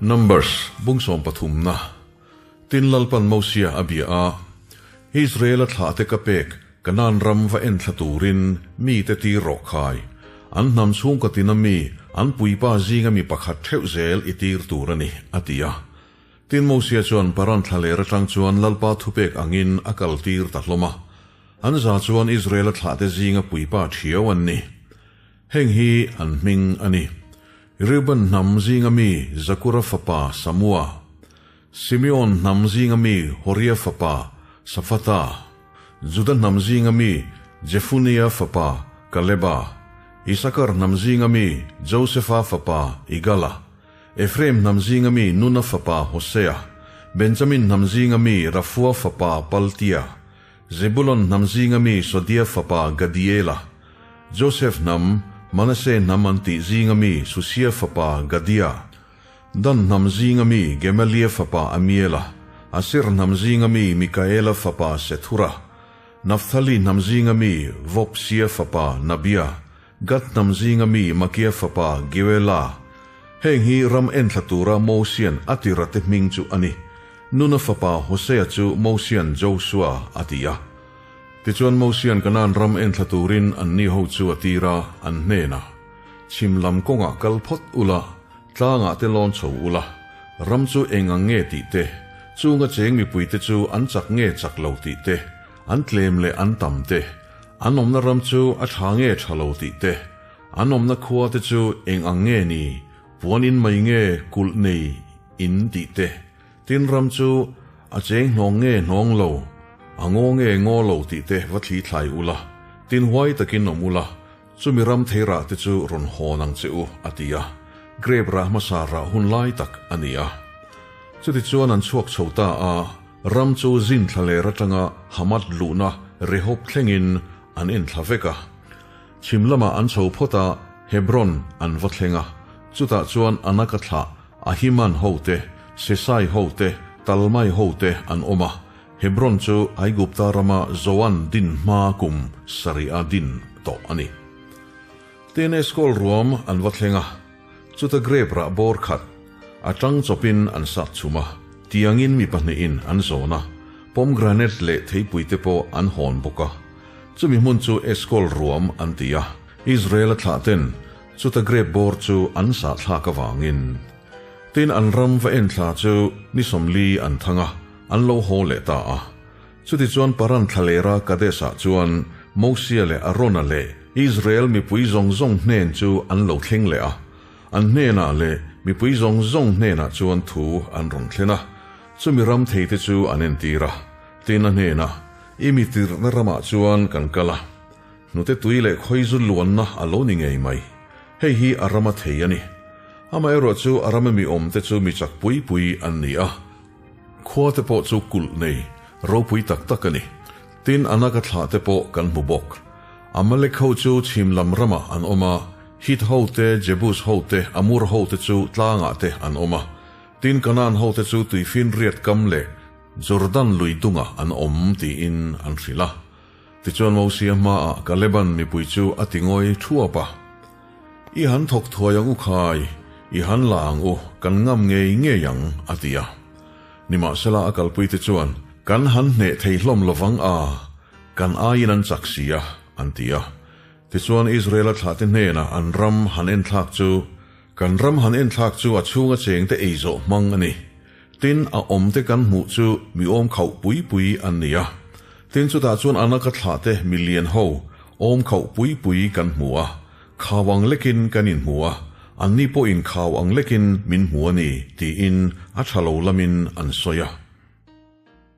Numbers, bung sawmpathumna, Tin Lalpan Mosia a bia a, Israela thlahte ka pek Kanaan ram va enthla turin mite tir rawh khai. An hnam chhungkaw tina mi, an puipa zinga mi pakhat theuh zel i tir tur a ni, a ti a. Tin Mosia chuan Paran thlaler atang chuan Lalpa thupek angin a kal tir ta hlawm a. An za chuan Israela thlahte zinga puipa thiau an ni. Heng hi an hming a ni. Reuben hnam zinga mi Zakura fapa Samua, Simeon hnam zinga mi Horia fapa Safata, Juda hnam zinga mi Jefunia fapa Kaleba, Isakar hnam zinga mi Josefa fapa Igala, Ephraim hnam zinga mi Nuna fapa Hosea, Benjamin hnam zinga mi Rafua fapa Paltia, Zebulon hnam zinga mi Sodia fapa Gadiela, Josef hnam, Manase hnam an tih zinga mi Susia fapa Gadia, Dan hnam zinga mi Gemalia fapa Amiela, Aser hnam zinga mi Mikaela fapa Sethura, Naftali hnam zinga mi Vopsia fapa Nabia, Gad hnam zinga mi Makia fapa Geuela. Heng hi ram enthla tura Mosian a tirate hming chu a ni. Nuna fapa Hosea chu Mosian Josua a ti a. Tichuan Mosian Kanaan ram enthla turin anni ho chu a tir a, an hnenah, Chhim lam kawngah kal phawt ula, tlangah te lawn chho ula, ram chu eng ang nge tih te, chunga cheng mipuite chu an chak nge chak lo tih te, an tlem leh an tam te, an awmna ram chu a tha nge tha lo tih te, an awmna khua te chu eng ang nge ni, puan in mai nge kulh nei in tih te, tin ram chu a cheng hnawng nge hnawng lo, a ngaw nge ngaw lo tih te va thli thlai ula, tin huai takin awm ula, Chumi ram thei rah te chu rawn hawn ang che u, a ti a. Grape rah hmasa rah hun lai tak a ni a. Chutichuan an chhuak chho ta a, ram chu zin thla ler atanga Hamath luhna Rehob thlengin an en thla vek a. Chhim lamah an chho phawt a, Hebron an va thleng a. Chutah chuan Anaka thlah Ahiman hote, Sesai hote, Talmai hote an awm a. Hebron chu Aigupta rama Zoan din hma kum sarih a din tawh a ni. Tin Eskol ruam an va thleng a, chuta grep rah bawr khat a tang chawpin an sat chhum a, tiangin mi pahnihin an zawn a, pomegranate leh theipui te pawh an hawn bawk a. Chumi hmun chu Eskol ruam an ti a, Israel-a thlah ten chuta grep bawr chu an sahthlak avangin. Tin an ram va enthla chu ni 40 an thang a, An lo haw leh ta a. Chutichuan Paran thlalera Kadesh-ah chuan Mosia leh Arona leh Israel mipui zawng zawng hnen chu an lo thleng leh a. An hnenah leh mipui zawng zawng hnenah chuan thu an rawn thlen a. Chumi ram theite chu an entir a. Tin a hnenah, I mi tirhna ramah chuan kan kal a. Hnute tui leh khawizu luanna a lo ni ngei mai. Hei hi a rama thei a ni. Amaherawhchu a rama mi awmte chu mi chak pui pui an ni a. Khua te pawh chu kulh nei ropui tak tak a ni. Tin, Anaka thlah te pawh kan hmu bawk. Amalek ho chu chhim lam ramah an awm a, Hit ho te, Jebus ho te, Amur ho te chu tlangah te an awm a. Tin, Kanaan ho te chu tuifinriat kam leh Jordan lui dungah an awm tiin an hrilh a. Tichuan Mosia hmaah Kaleban mipui chu a ti ngawi thuap a. I han thawk thuai ang u khai, i han la ang u, kan ngam ngei ngei ang, a ti a. Nimahsela a kalpuite chuan, Kan han hneh thei hlawm lovang a, kan aiin an chak si a, an ti a. Tichuan Israela thlahte hnenah an ram han enthlak chu, Kan ram han enthlak chu a chhunga chengte ei zawh hmang a ni. Tin, a awmte kan hmuh chu mi awm khauh pui pui an ni a. Tin, chutah chuan Anaka thlahte milian ho awm khauh pui pui kan hmu a. Khau ang lekin kan inhmu a, anni pawhin khau ang lekin min hmu a ni, tiin a tha lo lamin an sawi a.